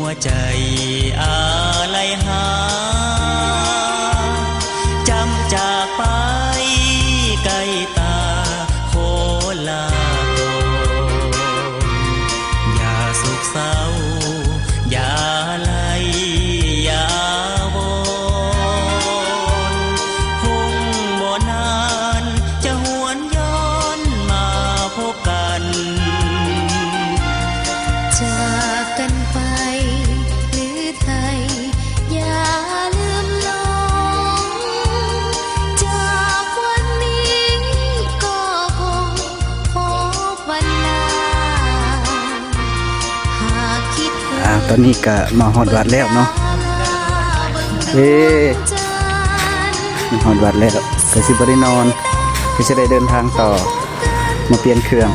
ຫົວໃຈອາໄລຫາ ຈຳຈາກໄປໄກຕາ ຂໍລາກ່ອນ ຢ່າໂສກເສົ້າ ຢ່າໄລ ຢ່າວອນ ຄົງບໍ່ນານຈະຫວນ ຍ້ອນມາພົບກັນ ຈາກກັນໄປຫຼືໄທ ຢ່າລືມລົງ ຈາກວັນນີ້ກໍຄົງພົບວັນໜ້າ ຫາກຄິດ ອ່າ ຕອນນີ້ກະມາຮອດວັດແລ້ວເນາະ ເອີ ມາຮອດວັດແລ້ວ ກະຊິບໍ່ໄດ້ນອນ ກະຊິໄດ້ເດີນທາງຕໍ່ ມາປ່ຽນເຄື່ອງ